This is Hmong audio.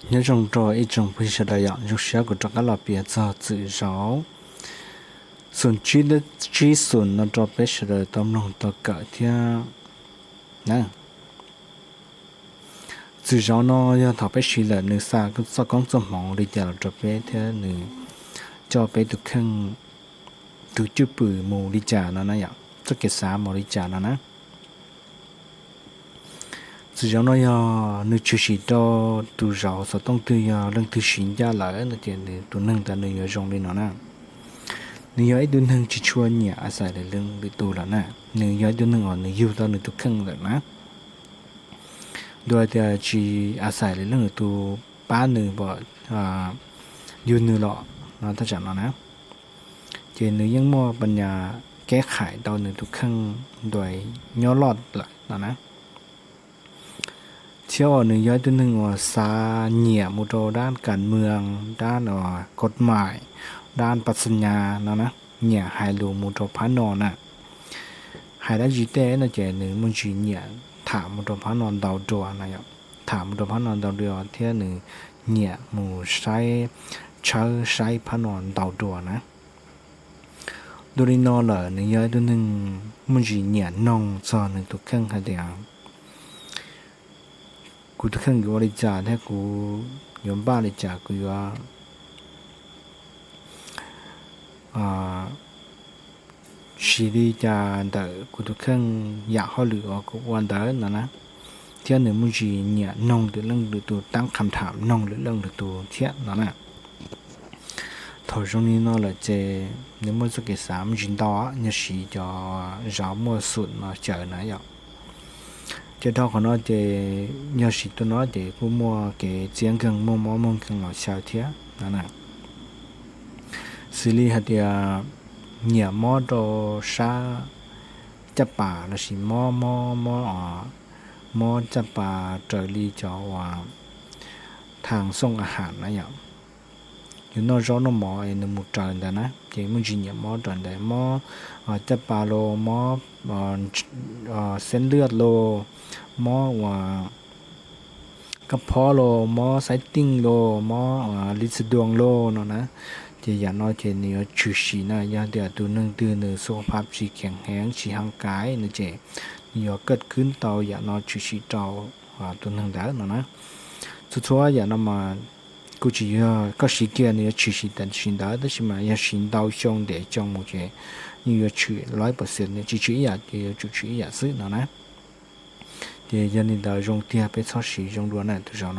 Nyob zoo rau ib tsoom phooj ywg sawv daws yom, zoo siab kuv rov qab los piav txog txwm zauv xoom tsib, tsib xoom no rau peb sawv daws tau mloog tau kawm thiab na. Txwm zauv no yog thaum peb siv lawm nws xa txoj koob txoj hmoov li cas los rau peb thiab nws coj peb tus kheej, tus cwj pwm mus li cas no na yom, txoj kev xav mus li cas no na. Txwm zauv no yog nws tshwm sim rau tus zauv xov tooj twg, yog leej twg siv ncaj lawm no ces nws tus neeg ntawd nws yuav zoo li no na. Nws yog ib tug neeg tsis tshua nyiam a xais lwm leej lwm tus lawm na. Nws yog ib tug neeg uas nws yug tau nws tus kheej lawm na. Dua tias tsis a xais lwm leej lwm tus pab nws pom yug nws los no thaj tsam no na, ces nws yeej muaj pas nyas keb qhais tau nws tus kheej ntuas nyob loj lawm no na. Thiab uas nws yog ib tug neeg uas xav nyiam mus rau dab kas mws, dab kod mais, dab pas xas nyas no na, nyiam hais lus mus rau phab no na. Hais dab tsi tej no ces nws muaj ntsis nyiam tham mus rau phab no ntau dua na yom. Tham mus rau phab no ntau dua thiab nws nyiam mus saib, tshawb saib phab no ntau dua na. Dua li no lawm nws yog ib tug neeg muaj ntsis nyiam noog txog nws tus kheej hais tias kuv tus kheej yuav ua li cas thiab kuv yuav npaj li cas, kuv yuav siv li cas ntawm kuv tus kheej yam hauj lwm uas kuv ua ntawd no na. Thiab nws muaj ntsis nyiam noog lwm leej lwm tus, tab qham tham noog lwm leej lwm tus thiab no na. Thaum zoo li no lawm ces nws muaj txoj kev xav muaj ntsis ntau, yog siv cov zauv muaj xum no xyaw na yom. Ces dhau qhov no ces yog siv tus no ces kuj muaj kev txiab nkeeg, muaj mob muaj nkeeg los xyaw thiab no na. Xws li hais tias nyiam mob rau sab caj pas lossis mob mob mob, mob caj pas raws li cov uas thaj xooj a has na yom. Yus noj zaub noj mov es nws mus raws ntawd na, ces muaj ntsis nyiam mob raws ntawd, mob caj pas los, mob xeeb lwj los, mob uas kab phob los, mob xaiv tiej los, mob li txi duas los no na. Ces yam no ces nws yuav tshwm sim na, yog tias tus neeg twg nws xu pha tsis kheev heev tsis haj kaiv no ces nws yuav kaj khwb tau yam no tshwm sim rau tus neeg ntawd no na. Txhua txhua yam no mas kuj tsis yog koj siv kiag nws yuav tshwm sim tam sim ntawd, tab sis mas yog siv ntau xyoo ntev xyoo mus ces yeej yuav tshwm laib pam xias, nws tsis tshwm ib yam ces yuav tsum tshwm ib yam xwb no na. Ces yog li ntawd zoo tiag peb txhob siv zoo dua na tus zauv no.